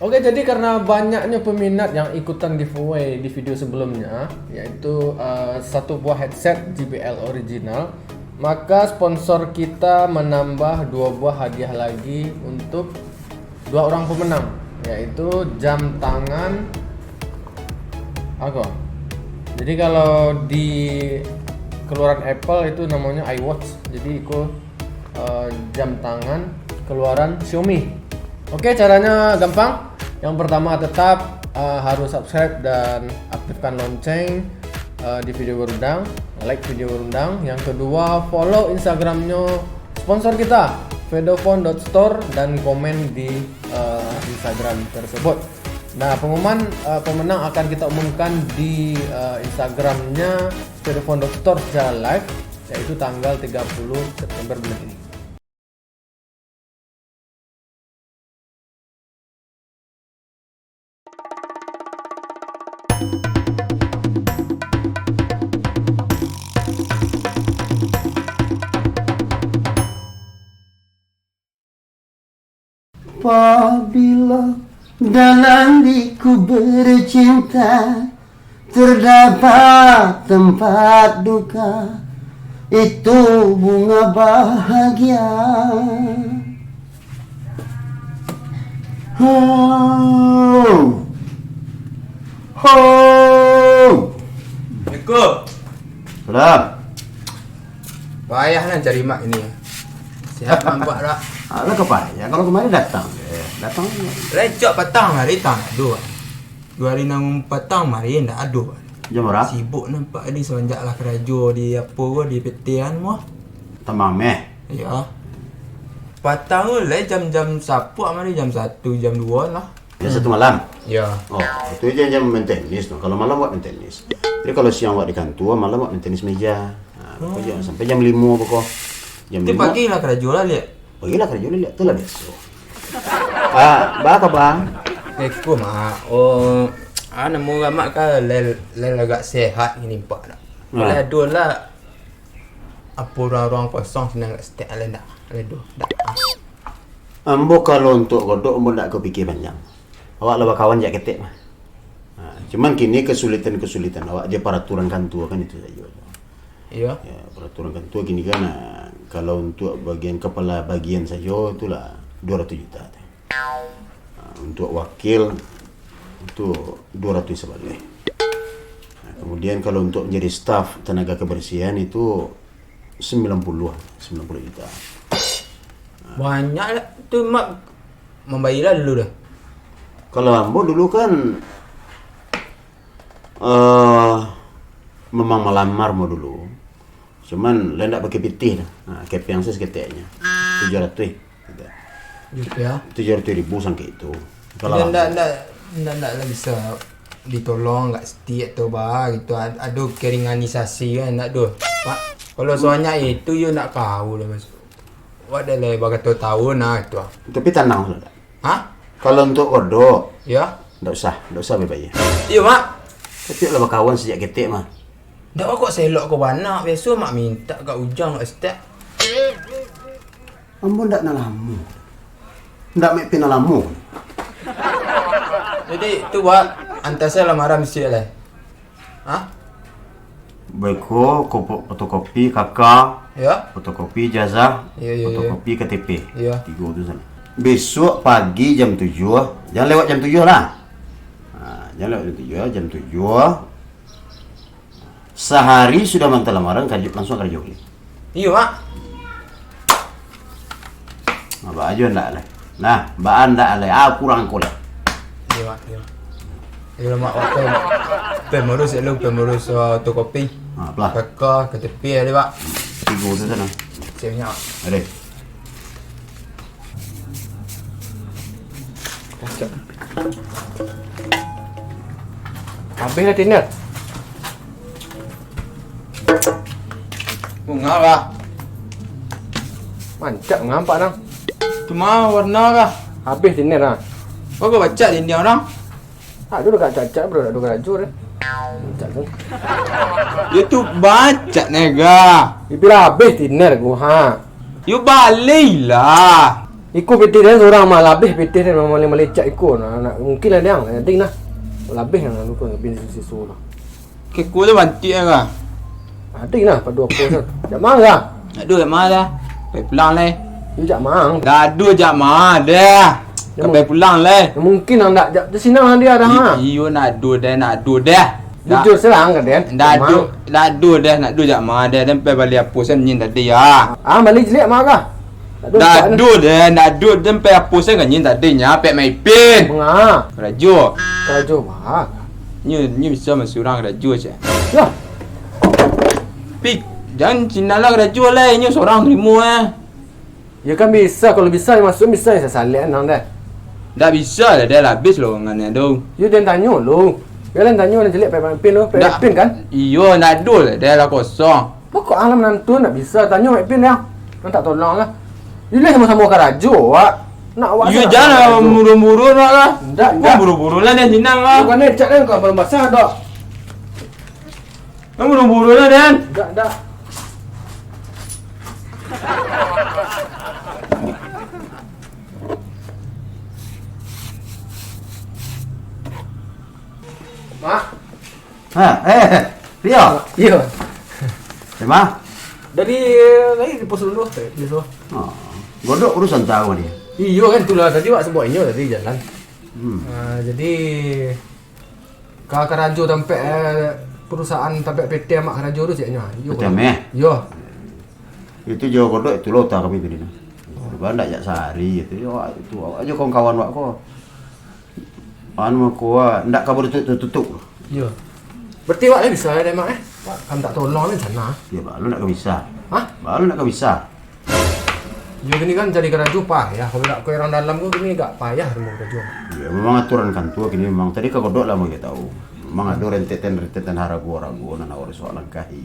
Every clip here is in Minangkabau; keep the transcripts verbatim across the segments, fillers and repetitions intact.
Oke, jadi karena banyaknya peminat yang ikutan giveaway di video sebelumnya, yaitu, eh, satu buah headset J B L original, maka sponsor kita menambah dua buah hadiah lagi untuk dua orang pemenang, yaitu jam tangan, apa? Jadi kalau di keluaran Apple itu namanya iWatch. Jadi iko, eh, jam tangan keluaran Xiaomi. Oke, caranya gampang. Yang pertama tetap, eh, harus subscribe dan aktifkan lonceng, eh, di video Berundang, like video Berundang. Yang kedua, follow Instagramnya sponsor kita, fedophone dot store, dan komen di, eh, Instagram tersebut. Nah, pengumuman, eh, pemenang akan kita umumkan di, eh, Instagramnya fedophone dot store secara live, yaitu tanggal tiga puluh September bulan ini. Apabila dalam diriku bercinta, terdapat tempat duka, itu bunga bahagia. Ho, ho. Assalamualaikum. Salam. Payah nan cari mak ini. Sehat nampak tak? Alah, kau payah. Kalau kemari datang. Eh, datang. Lecok patang hari tak ada. Dua hari nang patang mari ndak ado. Jam bara? Sibuk nampak ni semenjak lah karajo di apo ko, di P T an mah. Tambah meh. Iyo. Patang tu lai jam-jam sapuak mari, jam satu, jam dua lah. Jam satu malam? Iyo. Oh, itu jam-jam main tenis tu. Kalau malam awak main tenis. Jadi kalau siang awak di kantua, malam awak main tenis meja. Ha, oh. Sampai jam limo pokok. Jam limo. Pagi lah karajo lah, liak. Pagilah karajo liak tu lah biaso. Ah, ba kabar? Assalamualaikum, Mak. Oh, ah, namo urang Mak ka lai, lai agak sehat kini, Pak, dak? Ah. Lai ado lah, apo ruang-ruang kosong sinan agak saketek, lai ndak? Lai ado, ndak? Ah. Ambo kalau untuak Godok, ambo ndak ka pikir panjang. Awak lah bakawan sajak ketek mah. Ha, cuman kini kasulitan-kasulitan awak jo paraturan kantua kan itu sajo. Iyo. Ya, paraturan kantua kini kan, ah, kalau untuak bagian kapala bagian sajo itulah duo ratuih juta tu. Ah, untuak wakil tu duo ratuih sabaleh. Ah, kemudian kalau untuak manjadi staf tanaga kebersihan itu sambilan puluah, sambilan puluah juta. Banyak lah. Tu Mak mambayia lah dulu dah. Kalau ambo dulu kan, eh, memang malamar mau dulu. Cuman, lai ndak pakai pitih dah. Ha, kepeng saketeknyo. Tujuah ratuih. Gitu. Rupiah? Tujuah ratuih ribu sangkek itu. Kalau ndak, ndak, ndak, ndak lah bisa ditolong agak saketek atau ba gitu. Ad-, ado keringanisasi kan, ndak doh. Pak, kalau sabanyak itu, yo ndak kau lah masuk. Wak dah lai baratus tahun lah itu. Tapi tanang sudah. Hah? Kalau untuak Godok, ya? Ndak usah, ndak usah babayia. Iyo, Mak. Tapi lah bakawan sajak ketek mah. Ndak, kok selok ko bana, biaso Mak mintak ka Ujang, ka Ustaz. Ambo ndak nan lamo. Ndak mek pina lamo. Jadi, tu buat antasan lamaran bisuak lai. Hah? Beko, kopo-, fotokopi K K, ya, fotokopi ijazah, ya, ya, ya, fotokopi K T P. Ya. Tigo tu sajo. Bisuak pagi jam tujuah, jan lewat jam tujuah lah. Ha, jan lewat jam tujuah, jam tujuah. Sahari sudah maanta lamaran, karajo, langsuang karajo baliak. Iyo, Mak. Nah, baa jo ndak lai. Nah, baa ndak lai. Ah, kurang ko lai. Iyo, Mak, iyo. Iyo lah, Mak, waktu pengurus, elok pengurus, eh, fotokopi. Ah, apalah. K K, K T P, ya, Pak. Tigo tu sajo. Siap, Mak. Ade. Habis lah tiner. Bunga lah. Mancak bunga nampak nang. Cuma warna lah. Habis tiner lah. Kau kau baca dinding orang? Aduh, dah cacak, bro, dah karajo deh. Cacak tu. Yo tu baca nega. Bibir habis tiner ku, ha. Yo balilah. Iko pitih den surang mah, labih pitih den mah, maleh-maleh cak iko nah, nak mungkin lah den, jadi nah. Labih nah, luko bin siso lah. Keko tu bantik lah. Ado nah, pado apo tu? Jak ma lah? Ado jak ma lah? Pai pulang lai. Yo jak ma? Dah ado jak ma dah. Ka pai pulang lai. Mungkin lah ndak, jak tu sinan lah dia dah. I- iyo, nak ado dah, nak ado dah. Jujur surang ka den. Ndak ado, ndak ado dah, nak ado jak ma dah. Den pai bali apo sen nyin tadi ah. Ah, bali caliak ma kah? Ndak ado dah, ndak ado, den pai apo sen ka nyin tadi nyo, pek maipin. Manga? Karajo. Karajo ma? Nyo, nyo bisa masuruang karajo cak. Lah. Pi, jan cina lah karajo lah, inyo surang tarimo eh. Yo kan bisa, kalau bisa yo masuak, bisa yo sasaliak nang deh. Ndak bisa lah, dah lah abih lo angan tu. Yo den tanyo lo. Yo den tanyo, den caliak pek maipin lo, pek maipin kan? Iyo, ndak ado lah, dah lah kosong. Pokok alam nantu ndak bisa, tanyo maipin yo. Mintak tolong lah. Yo lah samo-samo karajo awak. Nak awak yo jan lah buru-buru nak lah. Ndak, ndak. Buru-buru lah den cina lah. Bukan den cak den, bukan basah dak. Nang buru-buru lah den. Ndak, ndak. Mak. Ha, eh, Rio. Iyo. Dari ma? Dari, eh, dari di pos dulu, eh, di situ. Oh, Godok urusan tahu dia. Iyo kan, itulah tadi wak sebut inyo tadi jalan. Hmm. Ah, jadi, ka karajo tampek, eh, perusahaan tampek P T Amak karajo tu caknyo. Iyo, P T M, eh? Iyo. Itu jo Godok, itu lo utak kami tadi nah. Ba ndak jak sahari itu. Yo, itu awak jo kawan-kawan wak ko. Anu mako, ah, ndak ka batutuik-tutuik. Iyo. Berarti wak ni bisa deh, Mak, eh? Wak kan mintak tolong ni sana. Yo, balu ndak ka bisa. Hah? Balu ndak ka bisa. Yo, kini kan cari karajo payah. Kalau ndak ko urang dalam ko, kini agak payah nemu karajo. Yo, memang aturan kantua kini memang. Tadi ka Godok lah mangatahui. Memang ado rentetan-rentetan harago-harago nan harus wak langkahi.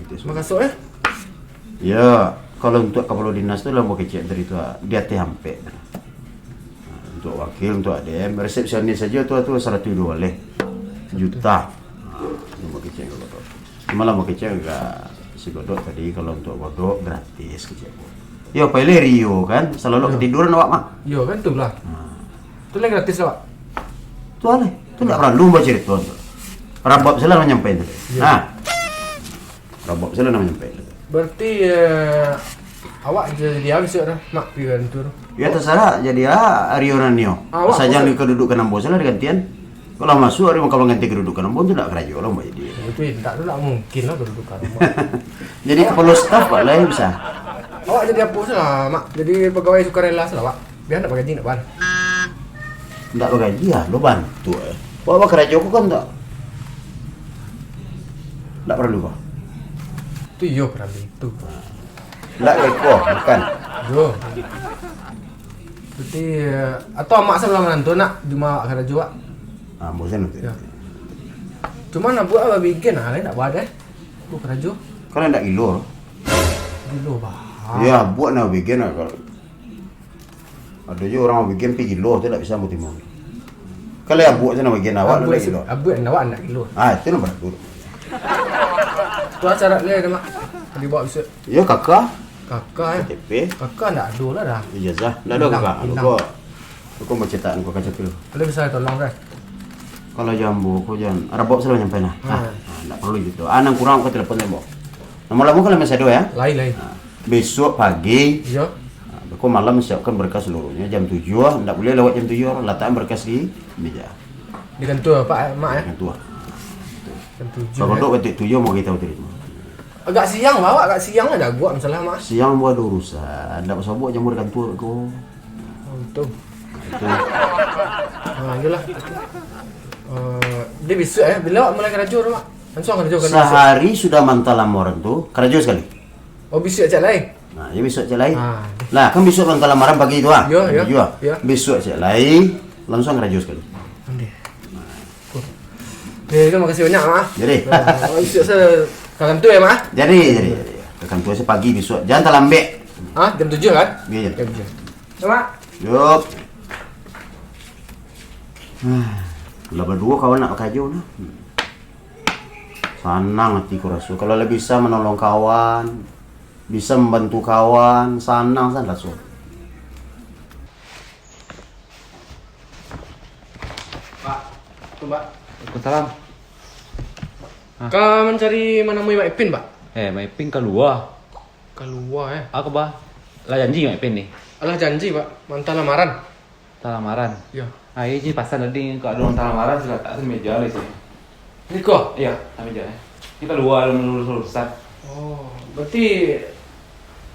Gitu, makaso, eh? Ya, kalau untuak kapalo dinas tu lah bakecek dari tu, di ateh ampek. Nah, untuak wakil, untuak A D M, resepsionis sajo tu, tu saratuih duo baleh juta. Nah, tu bakecek ka Godok. Cuma lah bakecek ka si Godok tadi, kalau untuak Godok gratis kecek ko. Yo, pai lai Rio kan, salalu katiduran awak mah. Yo, kan tu lah. Nah. Tu lah gratis lah, Pak. Tu lah, tu ndak paralu bacarito tu. Rabab salah manyampaian tu. Yo. Nah. Rabab salah nan manyampaian tu. Berarti, eh, awak jadi a bisuak dah, Mak, pi kan tu. Ya, tasarah, jadi a Rio nan nio. Awak asal jan di kadudukan ambo salah digantian. Kalau masuak Rio ka mangganti kadudukan ambo tu ndak karajo lah, Mak, jadi. Itu ndak tu ndak mungkin lah kadudukan ambo. Jadi kapalo staf, Pak, lah, bisa. Awak jadi apo salah, Mak? Jadi pagawai sukarela salah, Pak? Bia ndak bagaji ndak, Ban? Ndak bagaji, ah, lo bantu, eh. Wak bakarajo ko kan ndak, ndak paralu, bah. Tu iyo paralu itu. Ndak beko, bukan. Yo. Jadi, eh, atau amak sabalah manantu nak di ma awak karajo, Wak? Ah, bosan tu. Yo. Cuman nak buek babigen, ah, lain ndak buek deh. Buek karajo. Kan ndak gilo. Gilo, bah. Yo, buek nak babigen lah kalau. Ado juo urang babigen pi gilo, tu ndak bisa ambo timo. Kalau abuak tu nan bagian awak tu ndak gilo. Abuak nan awak ndak gilo. Ah, itu nan baru. Tu syarat dia ado, Mak. Kalau dibawa bisuak. Yo, K K. K K, eh. K T P. K K ndak ado lah dah. Ijazah. Ndak ado K K. Ilang, ilang. Lupo. Lupo macetak lupo K T P. Kalau bisa tolong dah. Kalau jo ambo ko jan. Rabab sudah nyampai nah. Ah. Ah, ndak paralu gitu. Ah, nan kurang ka telepon ambo. Nomor lamo kan masih ado, yo? Lain, lain. Ah. Bisuak pagi. Iyo. Ha, beko malam siapkan berkas seluruhnya. Jam tujuah, ndak buliah lewat jam tujuah, latakan berkas di meja. Di kantua, Pak, Mak, eh? Di kantua. Jam tujuah, eh? Kalau dok katik tujuah, mau kita tahu tadi. Agak siang, Pak, agak siang lah jaguak masalah, Mak. Siang buat urusan, ndak usah buat jamur di kantua ko. Oh, betul. Betul. Ha, iyolah. Eh, dia besok, eh, bila awak mulai karajo tu, Mak? Langsung karajo kan besok? Sahari sudah manta lamaran tu, karajo sekali. Oh, bisuak cak lai? Nah, yo bisuak cak lai. Ah. Lah, kan bisuak manta lamaran pagi tu, ah. Yo, yo. Yo. Bisuak cak lai, langsung karajo sekali. Ondeh. Oke, terima kasih banyak, Mak. Jadi. Ah, bisuak saya ka kantua yo, Mak? Jadi, jadi, jadi. Ka kantua saya pagi bisuak. Jangan talambek. Ah, jam tujuh kan? Iya, jam tujuh. Jam tujuh. Yo, Mak. Yup. Ah, lah baduo kawan nak bakajo nah. Hmm. Sanang ati ku raso. Kalau lah bisa manolong kawan, bisa mambantu kawan, sanang san raso. Pak, tu, Pak. Waalaikumsalam. Hah? Ka mancari manamui Mak Ipin, Pak? Eh, Mak Ipin kalua. Kalua, eh? Apo kaba? Lah janji Mak Ipin ni? Alah janji, Pak. Maanta lamaran. Maanta lamaran? Iyo. Ah, iyo, jadi pasan tadi, kalau ado urang maanta lamaran, sila latak meja lah siko. Siko? Iyo, atas meja, eh. Ni kalua, alun lulus-lulusan. Oh, berarti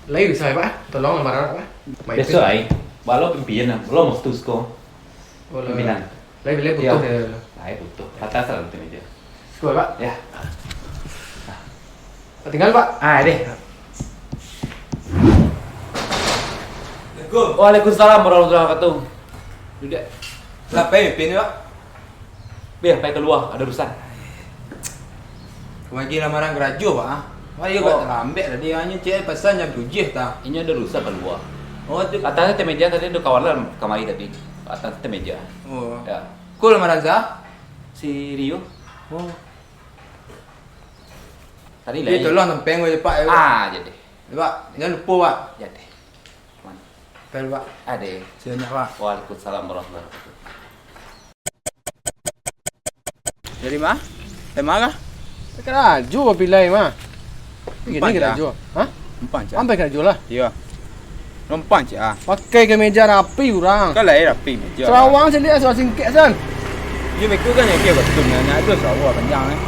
lai bisa, Pak? Tolong lamaran, Pak? Mak Ipin. Biaso ai. Balo pimpinan, balo mostus ko. Oh, lah. Pimpinan. Lai, lai butuh. Iyo. Lai butuh. Atas lah, atas meja. Siko, Pak. Yo. Tingga, Pak. Ah, deh. Assalamualaikum. Waalaikumsalam warahmatullahi wabarakatuh. Duduak. Lah, pai Ipin ni, Pak? Pai kalua, ado urusan. Ka mancari lamaran karajo, Pak, ah. Wah, iyo, oh, agak talambek tadi, hanyo cek pasan jam tujuah, ta. Inyo ado urusan kalua. Oh, tu. Atas tu meja tadi, ado kawan lah kamari tadi. Atas tu meja. Oh. Yo. Ko lamaran sia? Si Rio. Oh. Tadi lai. Tolong tampeng ko, Pak, yo. Ah, jadi. Pak, jan lupo, Pak. Jadi. Mano? Tampeng, Pak. Ado. Siap, Pak. Waalaikumsalam warahmatullahi wabarakatuh. Dari ma? Dari ma kah? Karajo, Pak, pilai mah. Kini karajo. Hah? Numpang, Cak. Ampai karajo lah. Iyo. Numpang, Cak, ah. Pakai kemeja rapi urang. Kan lai rapi meja. Sarawak siliak, sarawak singkek, san. Iyo, beko kan, yo, batua, nyo tu sarawak panjang, eh.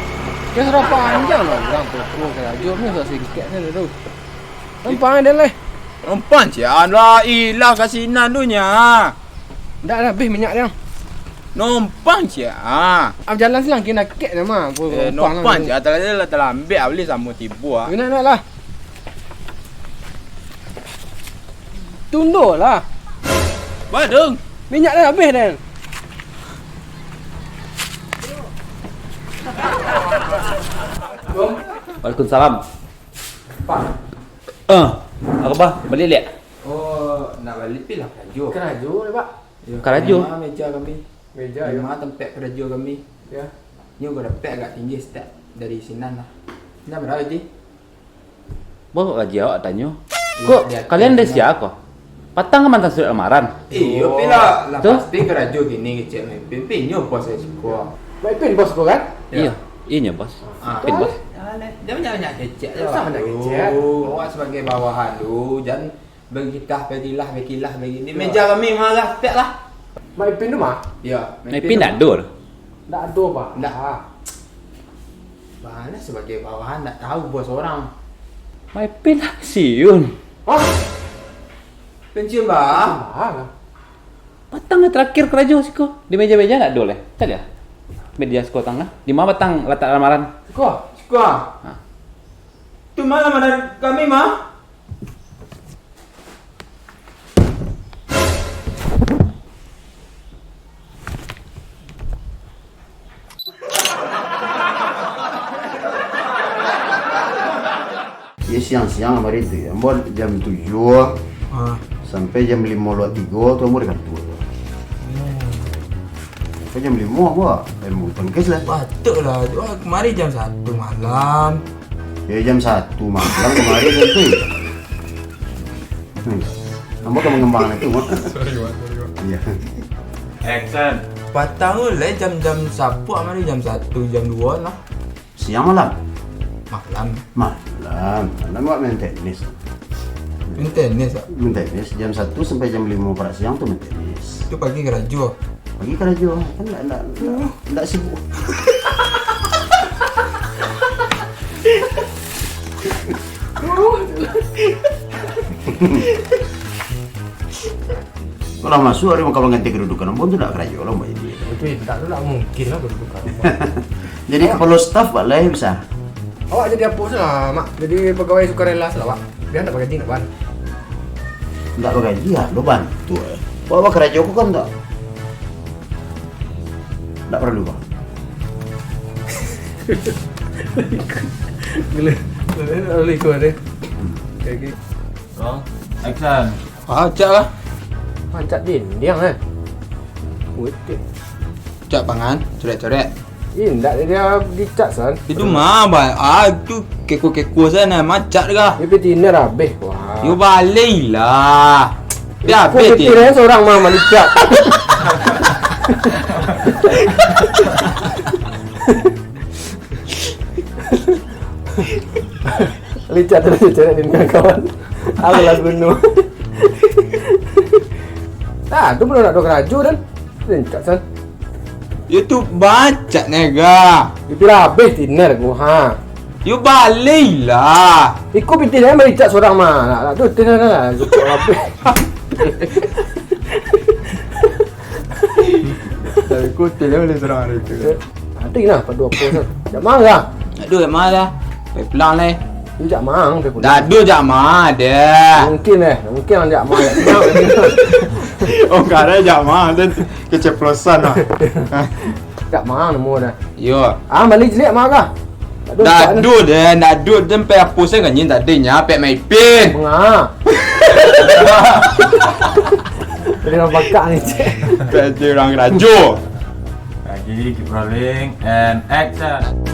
Yo, sarawak panjang lah urang, karajo, sarawak singkek, san, tu. Numpang den lai. Numpang, Cak, lah ilang ka sinan tu, nyo. Ndak lah, abih minyak den. Numpang, Cak. Ah, jalan silang, kini dakek nyo mah. Eh, numpang, Cak, tadi lah talambek, bali samo tibo, ah. Nak, nak lah. Tundo lah. Badung. Minyak dah abih, den. Waalaikumsalam. Pak. Eh, apo kaba? Baliak liak? Oh, nak baliak pi lah karajo. Karajo, yo, Pak? Yo, karajo? Di ma meja kami? Meja, yo. Di ma tampek karajo kami? Yo. Nyo ko dapek agak tinggi saketek dari sinan lah. Sinan bara gaji? Baa gaji awak tanyo? Iyo, kok di ateh kalian dari sia ko? Patang kan maanta surek lamaran. Iyo, pi lah, lah pasti karajo kini kecek Mak Ipin, pi inyo bos siko. Mak Ipin bos ko kan? Iyo, inyo bos. Ah. Ipin bos. Jan banyak-banyak kecek. Usah banyak kecek. Awak sabagai bawahan tu, jan bakilah, bakilah, bakilah, bagini. Meja kami marah, pek lah. Mak Ipin tu mah? Iyo. Mak Ipin ndak ado. Ndak ado, Pak. Ndak. Ah. Baa lah sabagai bawahan ndak tahu bos urang. Mak Ipin lah pensiun. Hah? Pensiun, Bah? Pensiun, Bah. Patang lah terakhir karajo siko. Di meja-meja ndak ado lai. Caliak lah. Meja siko tangah. Di ma patang latak lamaran? Siko. Siko. Ha. Tu ma lamaran kami, mah? Iyo, siang-siang kamari tu, ambo jam tujuah sampai jam limo lewat tigo tu ambo di kantua tu. Sampai jam limo ambo, eh, bulu tangkis lah. Batua lah, tu kamari jam satu malam. Yo, jam satu malam kamari tu. Hmm. Ambo ka mangambangan itu, Mak. Sorry, Mak. Sorry, Mak. Iyo. Action. Patang tu lai jam-jam sapuak mah, jam satu, jam duo lah. Siang malam? Malam. Malam. Malam awak main tenis. Main tenis, Pak? Main tenis jam satu sampai jam limo parak siang tu main tenis. Tu pagi karajo? Pagi karajo. Kan ndak, ndak, ndak, ndak sibuk. Kalau masuak, ado mangganti kedudukan ambo tu ndak karajo lah, Mbak, jadi. Itu indak tu ndak mungkin lah kedudukan ambo. Jadi kapalo staf, Pak, lai bisa? Awak jadi apo salah, Mak? Jadi pegawai sukarela salah, Pak? Bia ndak bagaji, ndak, Wan? Ndak bagaji, yo, lo bantu, eh. Awak bakarajo ko kan ndak, ndak paralu, Bang. Gila. Lalu ikut deh. Oke, oke. Roll. Action. Ah, cak lah. Pancak dindiang, eh. Wih, cak pangan, corek-corek. Ih, ndak, dia dicat, San. Itu mah, Bang. Ah, itu keko-keko sana, macak kah? Dia piti ini rabeh, wah. Yo, balik lah. Dia Kau habis piti dia. Dia seorang mah malicak. Licak tu lah, licak ni dengan kawan. Aku lah sebenar. Ah, tu belum nak ada karajo dan. Licak san. Itu bacak nega. Itu lah habis tiner ku, ha. Yo balilah. Iko pitih dah malicak surang mah. Nak, nak tu tiner dah lah. Cukup habis. Dari kutil dia boleh surang hari tu. Nanti lah, padu apa tu? Jak marah. Aduh, jak marah. Pai pulang lai. Ni jak mang, pai pulang. Dadu jak marah deh. Mungkin eh, mungkin jak mang. Oh, kada jak marah, dan keceplosan lah. Jak mang nemu dah. Yo. Ah, mali jelik marah. Aduh, Dadu deh, Dadu deh, sampai hapus kan nyin tadi nya, pek maipin. Manga. Dia bakak ni, cek. Pek je orang kerajo. Lagi, keep rolling, and action.